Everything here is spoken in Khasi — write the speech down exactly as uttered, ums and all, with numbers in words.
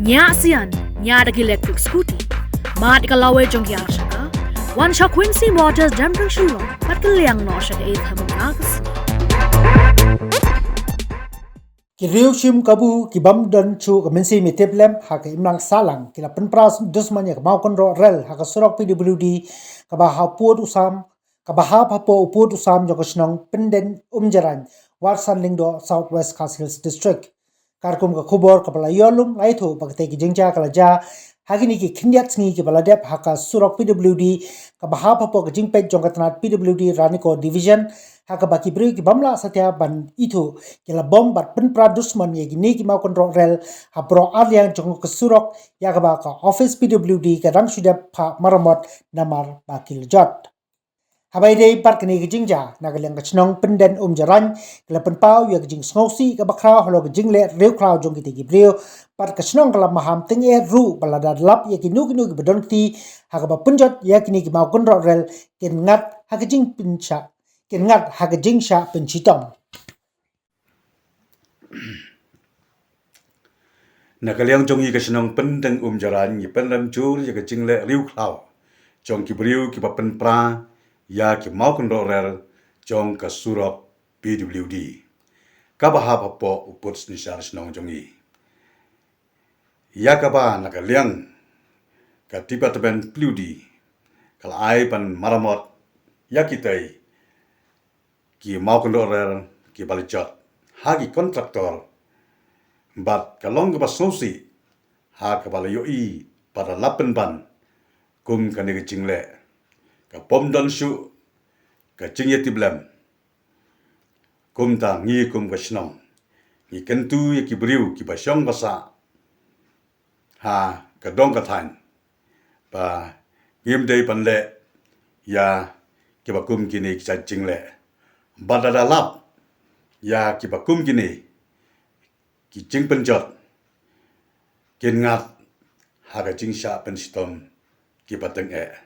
Ñiah sian, ñiah da ki electric scooty. Mad ka lawei jong ki ar shaka. Wan sha Quincy Motors Jembreng Shillong, bad ka liang noh sha ka eighth Hemukha ka sngi. Ki riew shim kabu ki bym don shuh ka mynsiem ïa tip lem ha ka imlang sahlang ki la pynpra dusmon ïa ka maw kynroh rel ha ka surok P W D kaba ha pud u sam kaba hap hapoh u pud u sam jong ka shnong Pyndengumiajraiñ, Ward San Lyngdoh, South West Khasi Hills District. Katkum ka khubor kaba la ïoh lum la ïathuh ba katei ka jingjia ka la jia ha kine ki khyndiat sngi kiba la dep ha ka surok P W D kaba hap hapoh ka jingpeit jong ka tnat P W D Ranikor Division, ha kaba ki briew ki bym lah satia ban ithuh ki la bom bad pynpra dusmon ïa kine ki maw kynroh rel ha baroh arliang jong ka surok, ïa kaba ka office P W D ka dang shu dep phah maramot namar ba ki la jot. Haba ïadei bad kane ka jingjia, na ka liang ka shnong Pyndengumiajraiñ ka la pynpaw ïa ka jingsngewsih kaba khraw halor ka jingleh riewkhlaw jong kitei ki briew. Bad ka shnong ka la maham tyngeh ruh ba lada lap ïa kino kino kiba don kti ha kaba pynjot ïa kine ki maw kynroh rel, kin ngat ha ka jingpynshah, kin ngat ha ka jingshah pynshitom. Na ka liang jong ngi ka shnong Pyndengumiajraiñ ngi pynrem jur ïa ka jingleh riewkhlaw jong ki briew kiba pynpra ïa ki maw kynroh rel jong ka surok P W D kaba hap hapoh u pud synshar shnong jong ngi. Ïa kaba na ka liang ka department P W D ka la ai ban maramot ïa kitei ki maw kynroh rel kiba la jot ha ki contractor. Bad ka long kaba sngewsih ha kaba la ïohi ba la pynban kum kane ka jingleh ka bym don shuh ka jingïatiplem. Kumta ngi kum ka shnong ngi kyntu ïa ki briew kiba shong ba sah ha ka dong ka thaiñ ba ngim dei ban leh ïa kiba kum kine ki jait jingleh. Bad lada lap ïa kiba kum kine ki jingpynjot, kin ngat ha ka jingshah pynshitom kiba tyngeh.